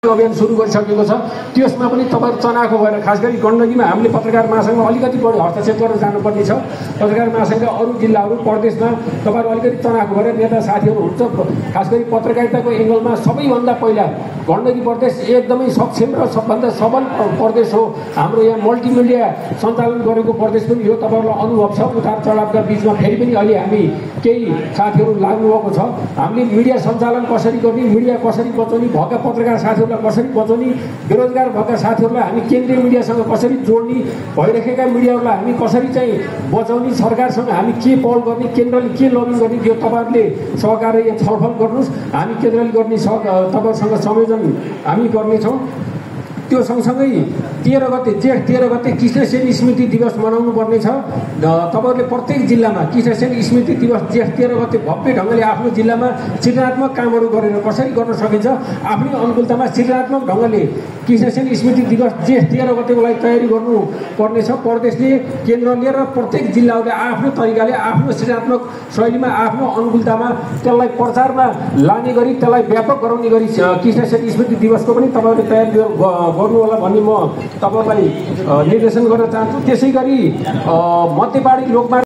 अभियान सुरु गरिसकेको छ। त्यसमा पनि तपाईहरु चनाखो भएर खास गरी गण्डकीमा हामीले पत्रकार महासंघमा अलिकति बढी हस्तक्षेप गरेर जानुपर्ने छ। पत्रकार महासंघका अरू जिल्लाहरू प्रदेशमा तपाईहरु अलिकति चनाखो भएर नेता साथीहरू हुन्छ। खास गरी पत्रकारिताको एंगलमा सबैभन्दा पहिला गण्डकी प्रदेश एकदमै सक्षम र सबभन्दा सबल प्रदेश हो। हाम्रो यहाँ मल्टिमिडिया सञ्चालन गरेको प्रदेश पनि यो। तपाईहरुलाई अनुभव छ। उतार चढावका बीचमा फेरि पनि अहिले हामी केही साथीहरू लाग्नु भएको छ। हामीले मिडिया सञ्चालन कसरी गर्ने, मिडिया कसरी बचाउने, भएका पत्रकार साथीहरूलाई कसरी बचाउने, बेरोजगार भएका साथीहरूलाई हामी केन्द्रीय मिडियासँग कसरी जोड्ने, भइरहेका मिडियाहरूलाई हामी कसरी चाहिँ बचाउने, सरकारसँग हामी के पहल गर्ने, केन्द्रले के लबिङ गर्ने, यो तपाईहरुले सहकार्य छलफल गर्नुस्। हामी केन्द्रले गर्ने तपाईहरुसँग संयोजन हामी गर्नेछौँ। त्यो सँगसँगै 13 गते जेठ 13 गते कृष्णसेन स्मृति दिवस मनाउनु पर्ने छ। तपाईहरुले प्रत्येक जिल्लामा कृष्णसेन स्मृति दिवस जेठ 13 गते भव्य ढङ्गले आफ्नो जिल्लामा सृजनात्मक कामहरू गरेर कसरी गर्न सकिन्छ आफ्नै अनुकूलतामा सृजनात्मक ढङ्गले कृष्णसेन स्मृति दिवस जेठ 13 गतेको लागि तयारी गर्नु पर्नेछ। प्रदेशले, केन्द्रले र प्रत्येक जिल्लाले आफ्नो तरिकाले आफ्नो सृजनात्मक शैलीमा आफ्नो अनुकूलतामा त्यसलाई प्रचारमा लाने गरी त्यसलाई व्यापक गराउने गरी कृष्णसेन स्मृति दिवसको पनि तपाईहरुले तयारी गर्नु होला भन्ने म तपाईहरुलाई निर्देशन गर्न चाहन्छु। त्यसैगरी मध्यपाडी लोकमार्ग